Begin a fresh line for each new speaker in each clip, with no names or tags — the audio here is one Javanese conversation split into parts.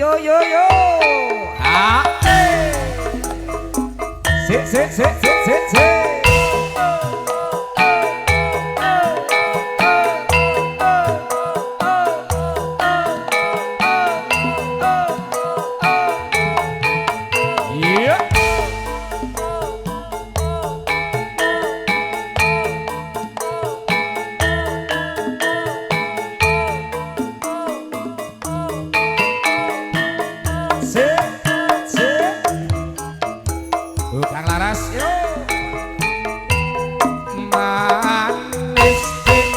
Yo yo yo. Ah. Sik sik sik sik sik sik. Iya. Sik sik. Kang Laras yo. Manis dik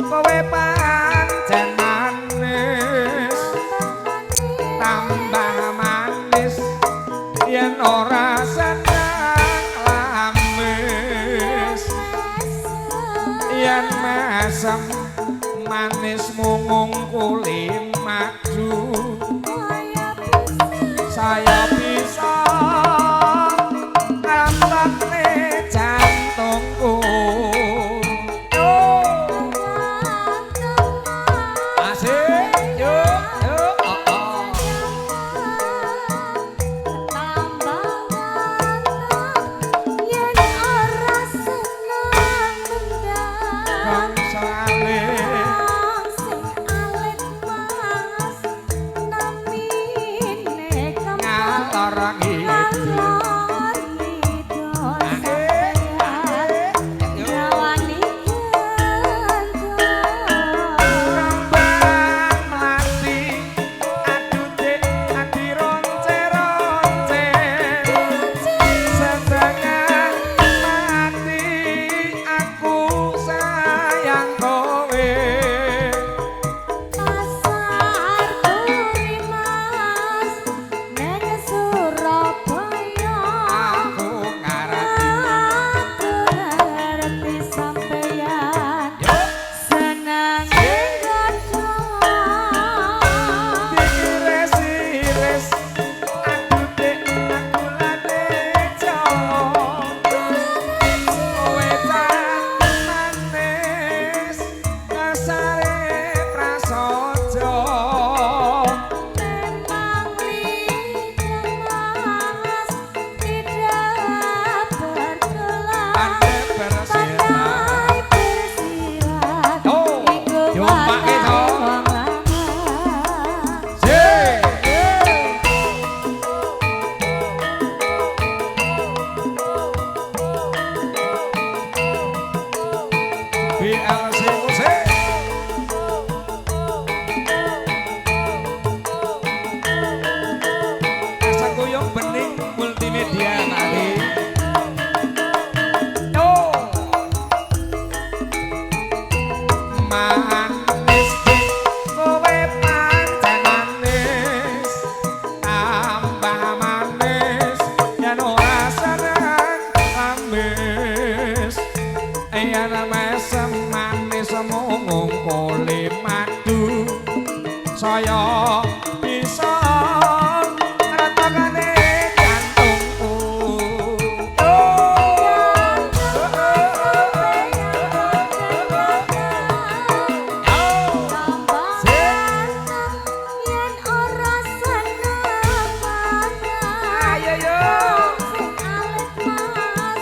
kowe pancen manis, tambah manis yen ora seneng lamis, yen mesem manismu ngungkuli madu, saya bisa ngrasakne jantungku. Yo asik yo yo oh, oh.
Yen ora seneng mendang,
Bangsa
sing alit mas namine kembang,
ngalor ngidul.
Ngalor ngidul sampeyan nawani gendong.
Kembang melati aduh dik adi ronce-ronce, setengah mati aku sayang kowe.
Pasar Turi Mas neng Surabaya,
Aku ngarep
aku ngerti sampeyan
yo
seneng godhong.
Diiris-iris aduh dik aku lane Jawa, kowe cah manis kasare prasaja.
Memang lidah mas tidak bertulang,
Pandai bersilat.
Pandai bersilat,
Oh,
iku
diompake
watake
to.
wong lanang.
Sik. BLC musik. Sakuyung Bening Multimedia Mari. Yo. Manis dik kowe pancen manis, tambah manis yen ora seneng lamis, yen mesem manis mung ngungkuli madu, saya bisa ngrasakane jantungku. Yo.
Yen ora seneng mangan,
Ayo yo.
sing alit mas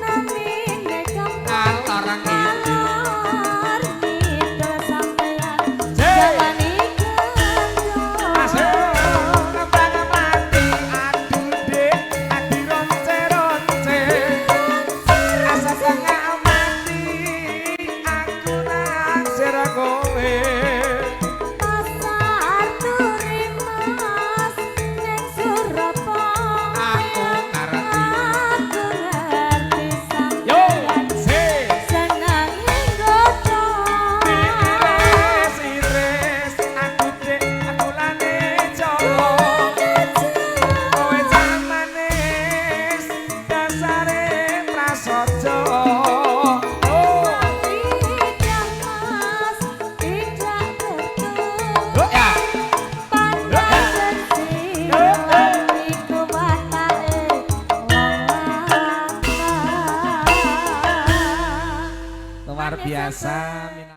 namine kembang,
Ngalor ngidul.
Ngalor ngidul sampeyan
Sik.
jawani gendong.
Asik. Kembang mati aduh dik adi ronce-ronce, asa setengah mati aku naksir kowe.
Pasar Turi Mas neng Surabaya,
Aku ngerti.
Aku ngerti
Yo
sampeyan
sik.
seneng godhong.
Diiris-iris aku dik aku lane Jawa, kowe cah manis dasare prasaja. Oh.
Lidah mas tidak bertulang,
Oh ya.
Pandai bersilat iku watake wong lanang.
Luar biasa.